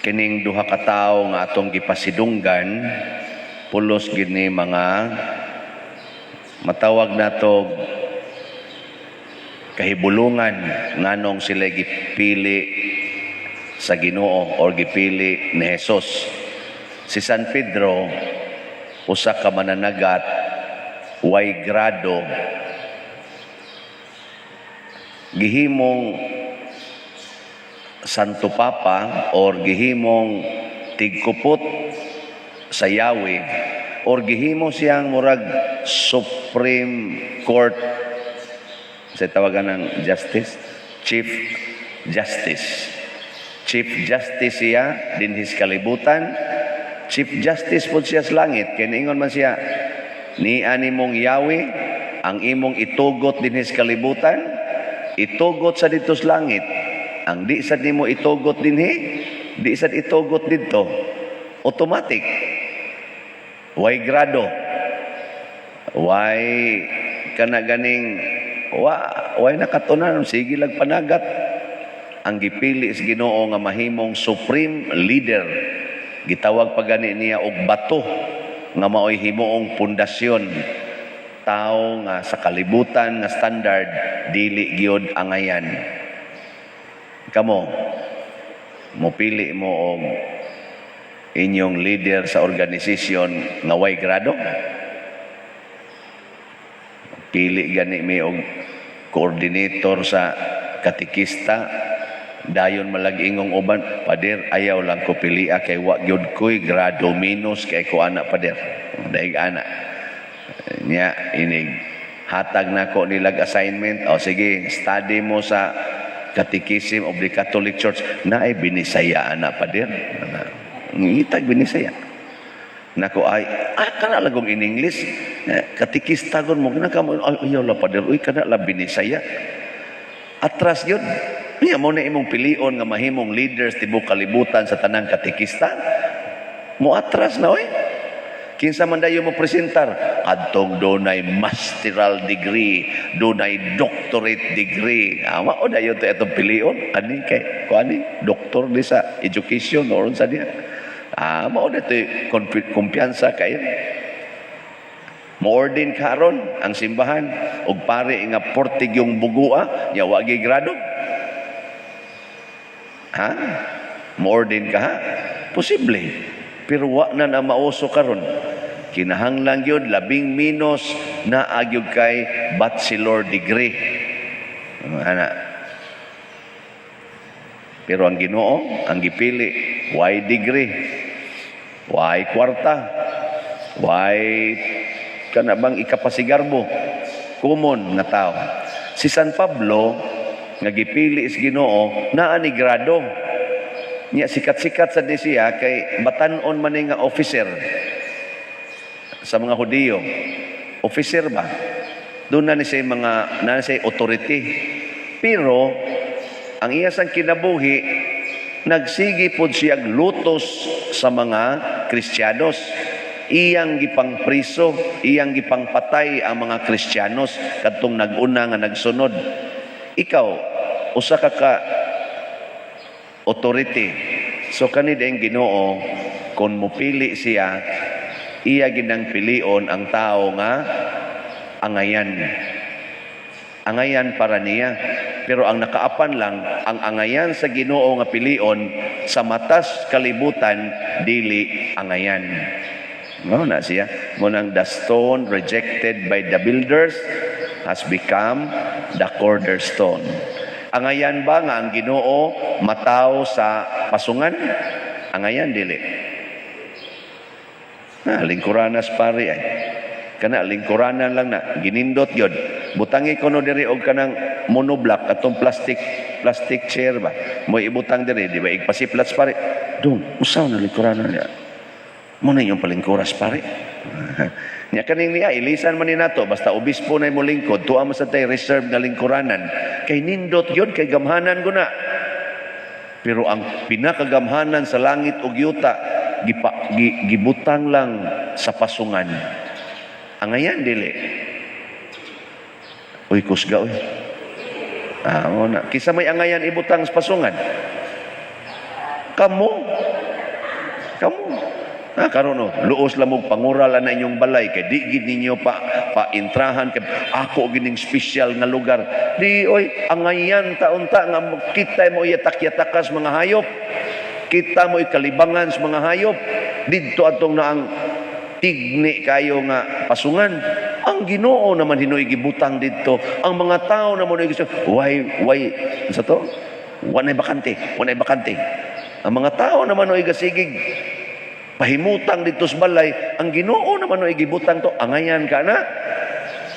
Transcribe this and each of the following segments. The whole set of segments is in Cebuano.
Kining duha ka tawo nga atong gipasidunggan, pulos gini mga matawag nato kahibulungan nganong sila gipili sa Ginoo or gipili ni Jesus. Si San Pedro, usa ka mananagat, way grado, gihimong Santo Papa or gihimong tigkupot sa Yahweh or gihimo siyang murag Supreme Court sa tawagan ng justice, Chief Justice. Chief Justice siya dinhi sa kalibutan, Chief Justice pod siya sa langit. Kay niingon man siya, ni ani mong Yahweh, ang imong itugot dinhi sa kalibutan, itugot sa didto sa langit. Ang di sad nimo itugot dinhi, di sad itugot didto. Automatic. Way grado. Way kana ganing wa way nakatunan, sige lag panagat. Ang gipili sa Ginoo nga mahimong supreme leader, gitawag pa gani niya og bato nga maoy himuong pundasyon, tao nga sa kalibutan nga standard dili gyud angayan. Kamo, mopili mo og inyong leader sa organisasyon nga way grado? Pili gani mi og coordinator sa katikista, dayon malag-ingong uban, "Pader, ayaw lang ko pilia kay wa gyud ko'y grado, minus kay ko ana, pader." Daig ana nya, inig hatag nako nilag assignment, "O sige, study mo sa Catechism of the Catholic Church." Naay Binisaya ana, pader. Ngitag Binisaya nako ay, ah, kana lagong in English. Eh, katikista gon mo kana kamo, "Ay, ayaw la, pader, uy, kana la Binisaya." Atras yun niya mo na imong pilion nga mahimong leaders tibuok kalibutan sa tanang katikista, mo atras na oy. Kinsa man dayo mo presentar adtong dunay masteral degree, dunay doctorate degree? Ama o dayon to atong pilion ani kay kuani doktor di sa education or unsa niya. Ah, mao na to kumpiyansa kayo. Mo-ordain karon ang simbahan og pare nga portigyong bugua nya wa gi grado. Ha? Mo-ordain ka ha? Posible. Pero wa na na mauso karon. Kinahanglan gyud labing minus na gyud kay bachelor degree. Ana. Pero ang Ginoo, ang gipili, way degree? Way kwarta? Way kana bang ikapasigarbo? Common nga tao. Si San Pablo nga gipili sa Ginoo, naa ni grado. Nya sikat-sikat sa ni siya kay batan-on man ni nga officer sa mga Hudiyo. Officer ba? Doon na ni siya mga na siya authority. Pero ang iya sang kinabuhi, nagsige pod siya lutos sa mga Kristiyanos. Iyang gipangpriso, iyang gipangpatay ang mga Kristiyanos kadtong nag-una nga nagsunod. Ikaw, usa ka ka authority. So kani ang Ginoo, kung mupili siya, iya ginang pilion ang tao nga angayan. Angayan para niya. Pero ang nakaapan lang, ang angayan sa Ginoo nga pilion, sa matas kalibutan dili angayan. Mao na siya. Munang the stone rejected by the builders has become the cornerstone. Angayan ba nga ang Ginoo mataw sa pasungan? Angayan dili? Na lingkuranas pare ay. Kana lingkuranan lang na ginindot gyud. Butangi kuno diri og kanang monoblock atong plastic plastic chair ba. Mo ibutang diri, di ba igpasiplats pare. Dong, usaw na lingkuranan niya. Mo na inyong palingkuras pare. Nya kaning niya ilisan man ni nato, basta obispo na mo lingkod, tuwa mo sa tay reserve nga lingkuranan. Kay nindot gyud kay gamhanan ko na. Pero ang pinakagamhanan sa langit ug yuta gibutang lang sa pasungan. Angayan dili? Uy, kusga uy. Ah, mo na. Kinsa may angayan ibutang sa pasungan? Kamo. Kamo. Ah, karon no, luos lang mo pangural na inyong balay kay di gid ninyo pa paintrahan kay ako gining special nga lugar. Di oy, angayan ta unta nga kita mo yatak-yatakas mga hayop. Kita mo ikalibangan sa mga hayop. Didto atong naang tigni kayo nga pasungan. Ang Ginoo naman hinuoy gibutang didto. Ang mga tao naman hinuoy gusto. Why, sa to? Walay bakante, walay bakante. Ang mga tao naman hinuoy gasigig pahimutang dito sa balay, ang Ginoo naman no gibutang to, angayan ka na.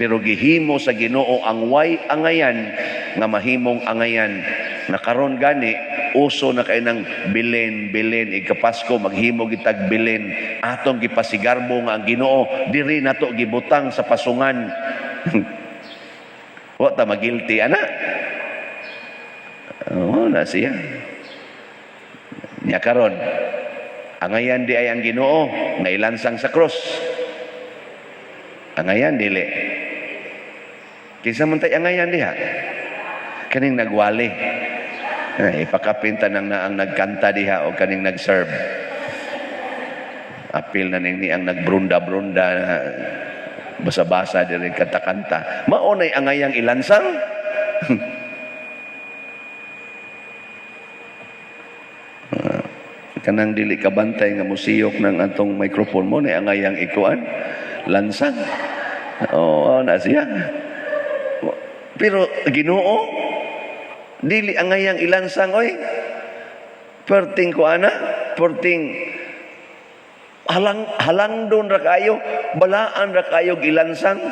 Pero gihimo sa Ginoo ang way angayan nga mahimong angayan. Na karon gani uso na kay ng Belen, Belen igkapasko maghimo gitag Belen, atong gipasigarbo nga ang Ginoo diri nato gibutang sa pasungan. Wa ta magilty ana. Oo na siya. Nya karon, angayan di ay ang Ginoo nga ilansang sa cross? Angayan dili? Kinsa man tay angayan diha? Kaning nagwali. Ay, ipakapinta nang naang nagkanta diha o kaning nag-serve. Apil na ning ni ang nagbrunda-brunda na basa-basa diri kanta-kanta. Mao nay angayang ilansang? Kanang dili kabantay nga musiyok ng atong microphone mo na angayang ikuan lansang. Oo na siya. Pero Ginoo dili angayang ilansang oy. Perting kuana, perting halang halangdon ra kayo, balaan ra kayo gilansang.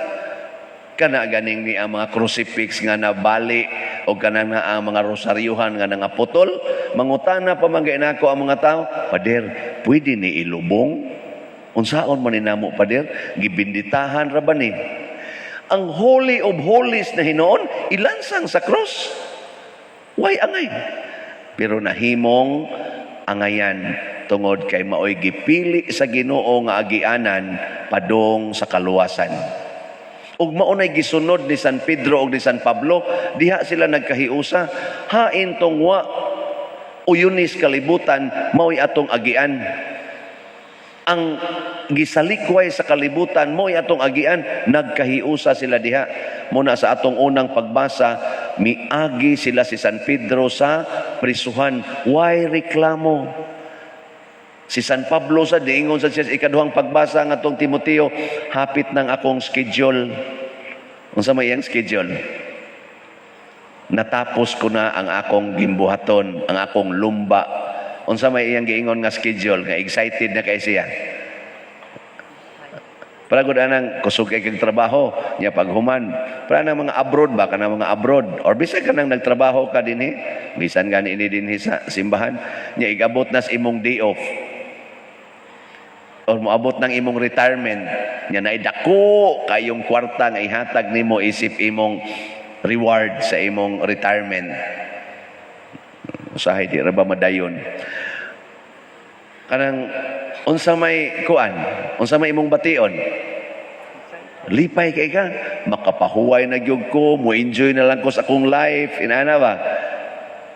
Kana ganing ni ang mga crucifix nga nabali o kana na ang mga rosaryuhan nga nangaputol. Mangutana pa man nako ang mga tao, "Pader, pwede ni ilubong? Unsaon man ni namo, pader? Gibinditahan ra ba ni?" Ang Holy of Holies na hinoon ilansang sa cross. Why angay? Pero nahimong angayan tungod kay maoy gipili sa Ginoo nga agianan padung sa kaluwasan. Ug mao nay gisunod ni San Pedro ug ni San Pablo, diha sila nagkahiusa. Hain tong wa uyunis kalibutan, mao'y atong agian. Ang gisalikway sa kalibutan, mao'y atong agian, nagkahiusa sila diha. Muna sa atong unang pagbasa, miagi sila si San Pedro sa prisuhan. Why reklamo? Si San Pablo sa diingon sa siya sa ikaduhang pagbasa nga atong Timoteo, hapit ng akong schedule. Unsa may iyang schedule? Natapos ko na ang akong gimbuhaton, ang akong lumba. Unsa may iyang giingon nga schedule nga excited na kay siya? Para gud anang kusog kay kag trabaho nya paghuman. Para nang mga abroad ba, kanang mga abroad or bisan kanang nagtrabaho ka dinhi, bisan gani ini dinhi sa simbahan nya, igabot na sa imong day off or moabot ng imong retirement nya, naidako kayong kwarta nga ihatag nimo isip imong reward sa imong retirement. Usahay di ra ba madayon? Kanang unsa may kuan, unsa may imong bation? Lipay kay ka, makapahuway na gyud ko, mo enjoy na lang ko sa akong life, inana ba?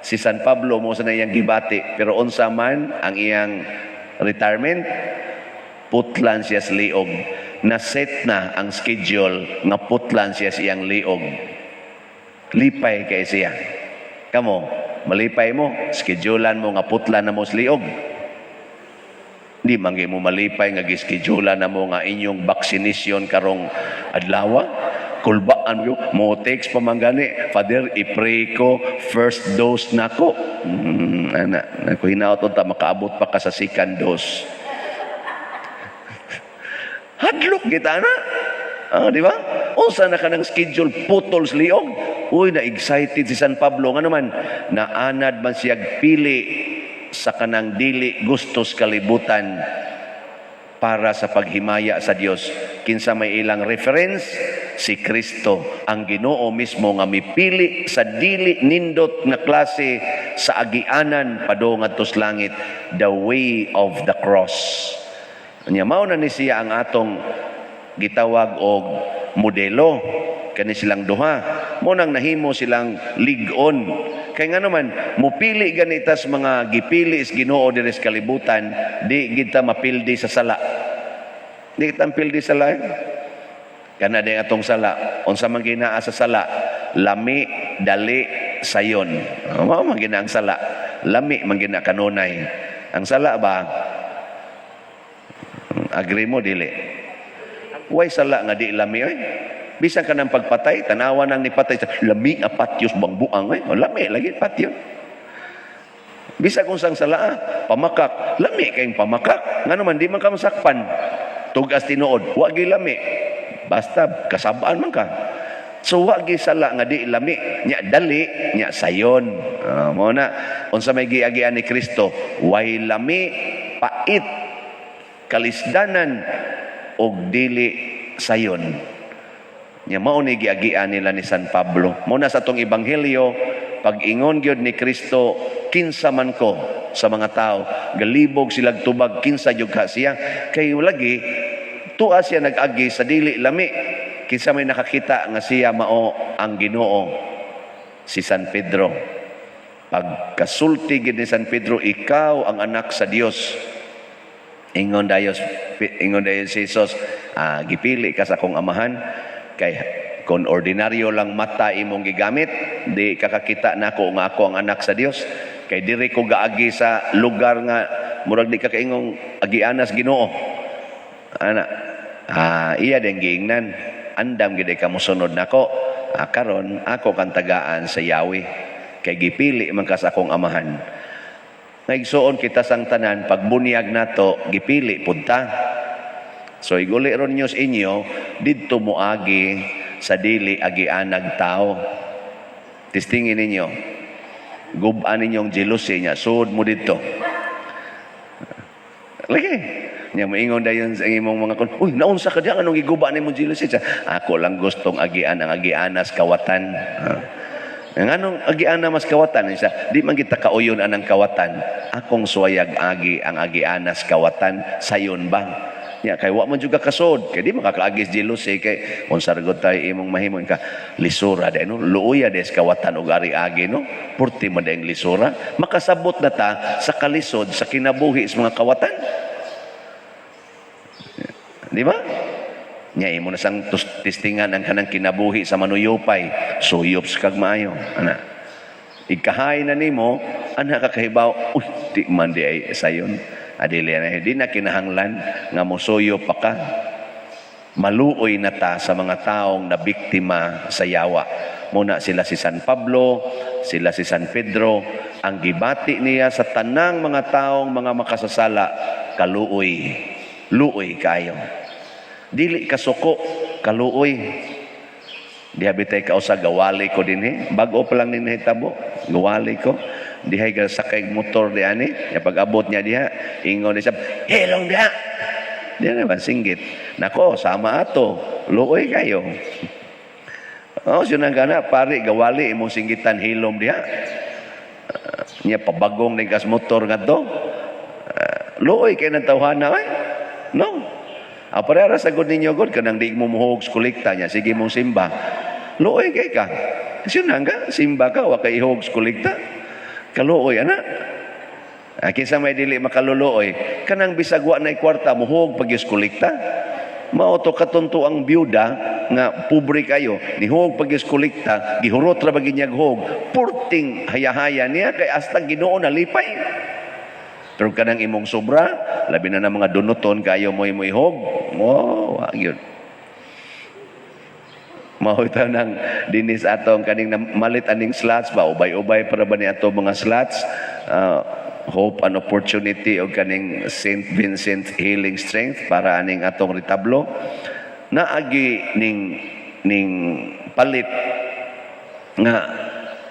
Si San Pablo mo sa na iyang gibati, pero unsa man ang iyang retirement? Putlan siya sa liog. Na-set na ang schedule nga putlan siya sa iyang liog. Lipay kay siya. Kamo, malipay mo, schedulean mo nga putlan na mo sa liog? Di man gyud mo malipay nga giskedulan na mo nga inyong vaccination karong adlaw? Kulbaan mo, mo text pa man gani, "Father, i-pray ko, first dose nako." Ana, nako hinaot unta makaabot pa ka sa second dose. Hadlok kita na. Ah, di ba? Unsa na ka ng schedule putol sa liog? Uy, na excited si San Pablo nga naman naanad man siya pili sa kanang dili gustos kalibutan para sa paghimaya sa Dios. Kinsa may ilang reference? Si Kristo, ang Ginoo mismo nga mipili sa dili nindot nga klase sa agianan padung ngadto sa langit, the way of the cross. Nya mao na ni siya ang atong gitawag og modelo kani silang duha. Mao nang nahimo silang lig-on. Kay nga naman, mupili ganitas mga gipili is Ginoo diri sa kalibutan, di kita mapildi sa sala. Di kita pildi sa sala. Kana din atong sala. Unsa man ginaa sa sala? Lami, dali, sayon. Mao man gina ang sala. Lami man gina kanunay. Ang sala ba? Agree mo dili? Way sala nga di lami oy. Bisan ka ng pagpatay, tanawa nang nipatay, lami a patyos bang buang oy. O, lami lagi patyon. Bisa kung sang sala, pamakak, lami kayong pamakak. Ngano man di man ka masakpan. Tugas tinuod, wa gi lami. Basta kasabaan man ka. So wa gi sala nga di lami, nya dali, nya sayon. Mao na unsa may giagian ni Kristo, way lami, pait, kalisdanan og dili sayon. Nya mao ni giagian nila ni San Pablo. Mao na sa atong ebanghelyo, pag-ingon gyud ni Kristo, "Kinsa man ko?" sa mga tao, galibog silag tubag, "Kinsa jud ka siya?" Kay lagi tuwa siya nag-agi sa dili lami. Kinsa may nakakita nga siya mao ang Ginoo? Si San Pedro. Pagkasulti gid ni San Pedro, "Ikaw ang anak sa Dios." Ingon dayon si Jesus, "Gipili ka sa akong amahan kay kung ordinaryo lang mata imong gigamit, di kakakita nako nga ako ang anak sa Dios, kay diri ko gaagi sa lugar nga murag di ka kaingong agianas Ginoo." Ana, iya din giingnan, "Andam gid ka mosunod nako. Karon ako kang tagaan sa Yahweh kay gipili man ka sa akong amahan." Naigsuon kita sang tanan, pagbunyag nato, gipili punta. So iguli ron niyo sa inyo, didto moagi sa dili agianag tao. Testingin ninyo. Gub-an ninyong jealousy niya, sud mo didto. Lagi. Nya moingon dayon sa imong mga kon, "Uy, naunsa ka diyan, anong giguba nimo jealousy?" Siya, "Ako lang gustong agian ang agianas kawatan." Ha. Ang anong agian na mas kawatan? Siya, "Di man kita kauyon anang kawatan. Akong suwayag agi ang agianas kawatan, sayon ba?" Nya kay wa man juga kasod, kay di makakaagis jealousy, kay unsa ra gud tay imong mahimo ka lisura day no, luoya des kawatan og ari agi no, purti man dayong lisura. Makasabot na ta sa kalisod sa kinabuhi sa mga kawatan. Di ba? Nya imo na sang testingan ang kanang kinabuhi sa manuyupay, suyop sa kag maayo. Ana. Ikahay na nimo, ana ka kahibaw, "Uy, di man di ay sayon." Adili na, di na kinahanglan nga mosuyop pa ka. Maluoy na ta sa mga taong nabiktima sa yawa. Muna sila si San Pablo, sila si San Pedro, ang gibati niya sa tanang mga taong mga makasasala, kaluoy. Luoy kayo. Dili kasuko, kaluoy. Diha bitay kausa gawali ko dinhi. Bag-o pa lang ni nahitabo. Gawali ko. Dihay ga sakay motor di ani. Ya pag-abot niya diha, ingon ni siya, "Hilong diha." Di na ba singgit. Nako, sama ato. Luoy kayo. Oh, siya nang gana, pare, gawali imong singgitan hilom diha. Niya pabagong ni gas motor nga to. Luoy kay ng tawhana ay. No. Pareha sa gud ninyo gud kanang di mo muhog sa kolekta niya, sige mong simba. Luoy kay ka. Siya nang ka, simba ka, wa kay ihog sa kolekta. Kaluoy ana. Kinsa may dili makaluluoy, kanang bisag wa nay kwarta muhog pag kolekta. Mao to katunto ang byuda nga pobre kayo, nihog pag kolekta, gihurot ra ba ginyag hog, purting hayahaya niya kay hasta Ginoo nalipay. Pero kanang imong sobra, labi na ng mga dunuton kayo mo imo ihog. Oh, wa gyud. Mao ito nang dinis atong kaning malit aning slots ba, ubay-ubay para ba ni ato mga slots, hope and opportunity og kaning St. Vincent Healing Strength para aning atong retablo naagi ning palit nga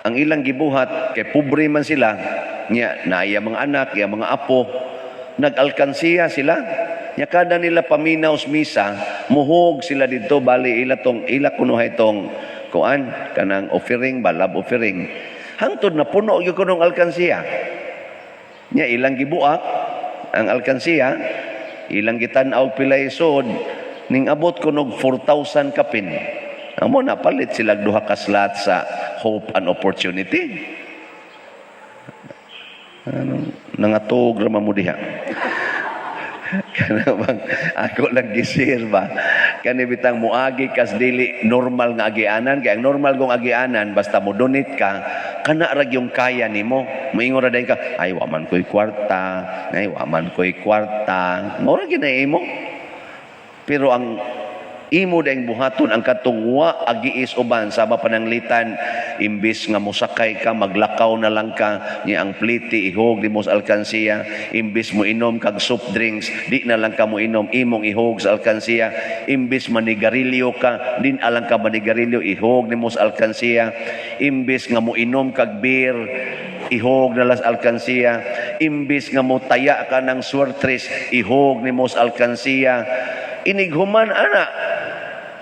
ang ilang gibuhat kay pobre man sila nya naaya mga anak ya mga apo, nag-alkansiya sila nya kada nila paminaw sa misa, muhog sila didto. Bali ila tong ila kunuhay tong kuan kanang offering ba, love offering, hangtod na puno gyud kunong alkansiya nya. Ilang gibuak ang alkansiya, ilang gitan-aw pilay sod, ning abot kunog 4,000 kapin. Amo napalit sila duha ka slot sa Hope and Opportunity. Anong nangatog ra man mo diha? Kana bang ako lang gi-share ba? Kani bitang muagi kas dili normal nga agianan, kay ang normal kong agianan, basta mo donate ka, kana ra yung kaya nimo. Moingon ra dayon ka, "Ay, wa man ko'y kwarta, ay, wa man ko'y kwarta." Mao ra gyud na imo. Pero ang imo dayong buhaton ang katong wa agiis uban sama pananglitan, imbis nga mosakay ka, maglakaw na lang ka niya, ang pliti ihog nimo sa alkansiya. Imbis mo inom kag soft drinks, di na lang ka mo inom, imong ihog sa alkansiya. Imbis manigarilyo ka, di na lang ka manigarilyo, ihog nimo sa alkansiya. Imbis nga mo inom kag beer, ihog na lang sa alkansiya. Imbis nga mo taya ka ng swertres, ihog nimo sa alkansiya. Inighuman ana,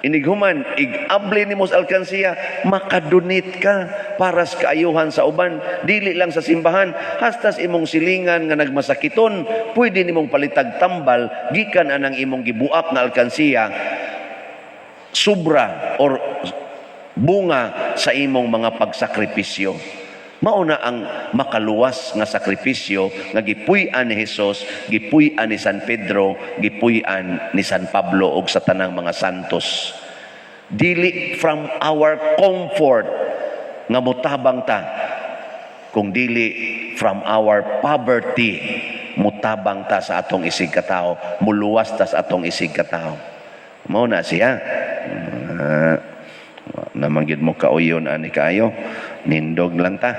inighuman ig-abli nimo sa alkansiya, maka-donate ka para sa kaayuhan sa uban, dili lang sa simbahan, hasta sa imong silingan nga nagmasakiton, pwede nimong palitag tambal gikan anang imong gibuak nga alkansiya, sobra or bunga sa imong mga pagsakripisyo. Mao na ang makaluwas nga sakripisyo nga gipuy-an ni Hesus, gipuy-an ni San Pedro, gipuy-an ni San Pablo ug sa tanang mga santos. Dili from our comfort nga mutabang ta, kung dili from our poverty mutabang ta sa atong isig katawo, muluwas ta sa atong isig katawo. Mao na siya. Naman gyud mo kauyon ani kaayo, nindog lang ta.